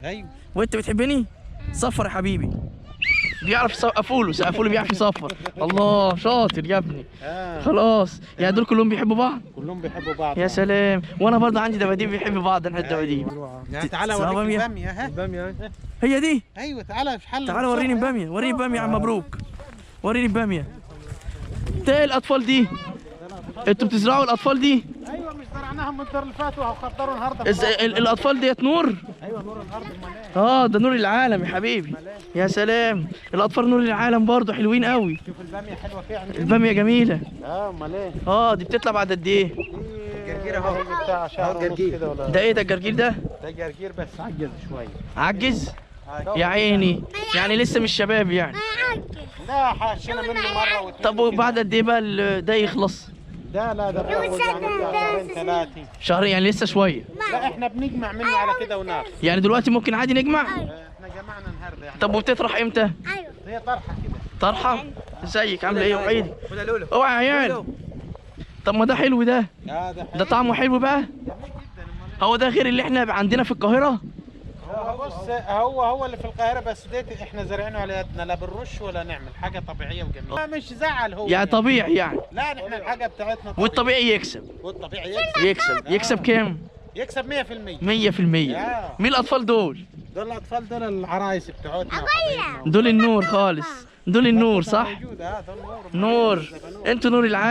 ايوه. وانت بتحبني؟ صفر يا حبيبي. بيعرف يسقفوا له، سقفوا له، بيعرف يصفر. الله شاطر يا ابني. خلاص يعني دول كلهم بيحبوا بعض؟ كلهم بيحبوا بعض. يا سلام. وانا برضه عندي دباديب بيحبوا بعض. انا الدباديب. يعني تعالى اوريك الباميه. ها الباميه هي دي. ايوه تعالى في حل. تعالى وريني الباميه، وريني الباميه يا عم مبروك، وريني الباميه. ده الاطفال دي انتوا بتزرعوا الاطفال دي؟ ايوه مش زرعناهم من الدور اللي فات وهخضروا النهارده. الاطفال ديت نور؟ ايوه نور الارض. امال ايه؟ ده نور العالم يا حبيبي. يا سلام، الاطفال نور العالم برضه، حلوين قوي. شوف الباميه حلوة فيها عندنا. الباميه جميلة. امال ايه؟ دي بتطلع بعد قد ايه؟ الجرجير اهو بتاع شهر ونص كده ولا ده ايه ده الجرجير ده؟ ده جرجير بس عجز شوية. عجز؟ يا عيني، يعني لسه مش شباب يعني. لا حاشينا منه مرة واتنين. طب وبعد قد ايه بقى ده يخلص؟ ده لا ده بياخد يعني بتاع شهرين ثلاثة. شهرين يعني لسه شوية. لا احنا بنجمع منه على كده وناخد. يعني دلوقتي ممكن عادي نجمع؟ احنا جمعنا النهارده يعني. طب وبتطرح امتى؟ ايوه هي طرحه كده. طرحه؟ ازيك عامله ايه وعيدي؟ اوعى يا عيال. طب ما ده حلو ده. ده حلو. ده طعمه حلو بقى؟ جميل جدا. هو ده غير اللي احنا عندنا في القاهرة؟ هو بص هو اللي في القاهرة، بس ديت احنا زارعينه على يدنا، لا بنرش ولا نعمل حاجة طبيعية وجميلة. مش زعل هو يعني طبيعي يعني. لا احنا الحاجة بتاعتنا طبيعي. والطبيعي يكسب. والطبيعي يكسب. يكسب يكسب كام؟ يكسب 100%. 100%. مين الأطفال دول؟ دول الأطفال دول العرايس بتوعتنا. دول النور خالص، دول النور صح؟ دول نور. نور، انتوا نور العالم.